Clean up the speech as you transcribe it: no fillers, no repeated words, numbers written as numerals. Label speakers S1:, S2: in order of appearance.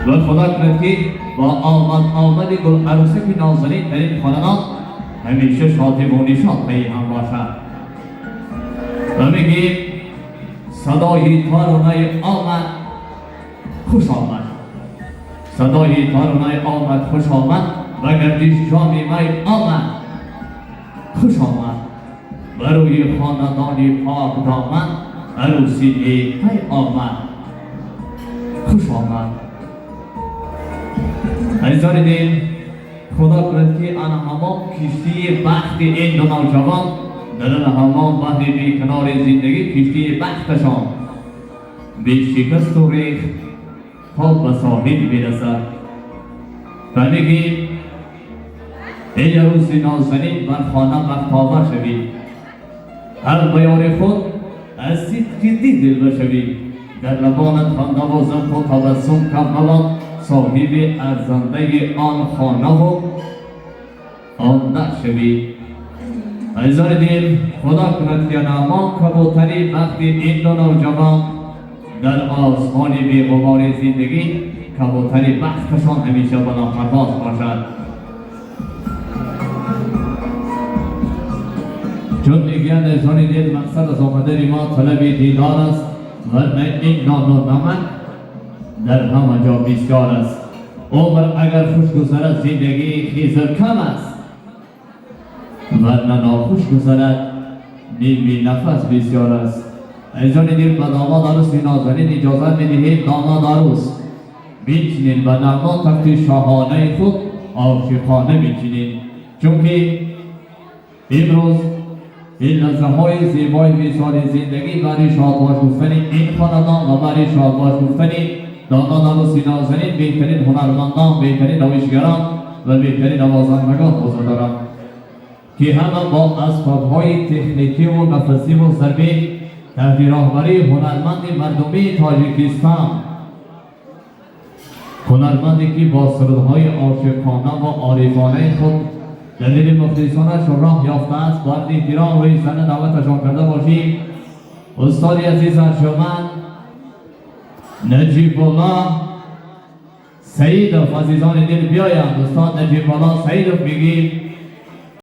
S1: و خدا کند که با آمد آمد گل عروسک نازنین در این خاندان همیشه شادی و نشاط پی هم باشد. و میگیم صدای ترانه آمد خوش آمد، صدای ترانه آمد خوش آمد و گردش جام می آمد خوش آمد. بروی خاندان پاک دامن عروسی نیک آمد خوش آمد. عزیزان دل، خدا کند که آن همان کشتی بخت این دو نوجوان در آن همان بحر بی کنار زندگی کشتی بختشان بی شکست و ریخت تا به ساحل برسد. و میگیم ای عروس نازنین بر خانه بختاور شوید، هر بیار خود از صدق دل بشوید، در لبانت خنده و ذوق و تبسم کم مباد، صاحب ارزنده آن خانه و آن در شوید. عزیزان دل، خدا کند که نامان کبوتری بخت این دو نوجوان در آسمان بی غبار زندگی کبوتری بختشان همیشه بلند پرواز باشد. چون میگویند عزیزان دل، مقصد از آمدن ما طلب دیدار است، ورنه این نان و نمک در همه جا بسیار است. عمر اگر خوش گذرد زندگی خیزر کم است، ورنه ناخوش گذرد نیمی نفس بسیار است. عزیزان دل، به داماد عروس نازنین اجازت میدهیم داماد عروس بنشینید به نغمه تخت شاهانه خود عاشقانه بنشینید، چونکه امروز این لحظه های زیبای وصال زندگی برای شادباش گفتن این خاندان و برای شادباش گفتن داماد عروس نازنین بهترین هنرمندان، بهترین روشگران و بهترین نوازندگان حضور دارند که همه با اسباب‌های تکنیکی و نفسی و ضربی تحت راهبری هنرمند مردمی تاجیکستان، هنرمندی که با سرودهای عاشقانه و عارفانه خود در دل مخلصانش راه یافته است، باید احترام روی صحنه دعوتشان کرده باشیم. استاد عزیز ارجمند نجیب الله سعیدوف، عزیزان دل بیایند. استاد نجیب الله سعیدوف میگیم.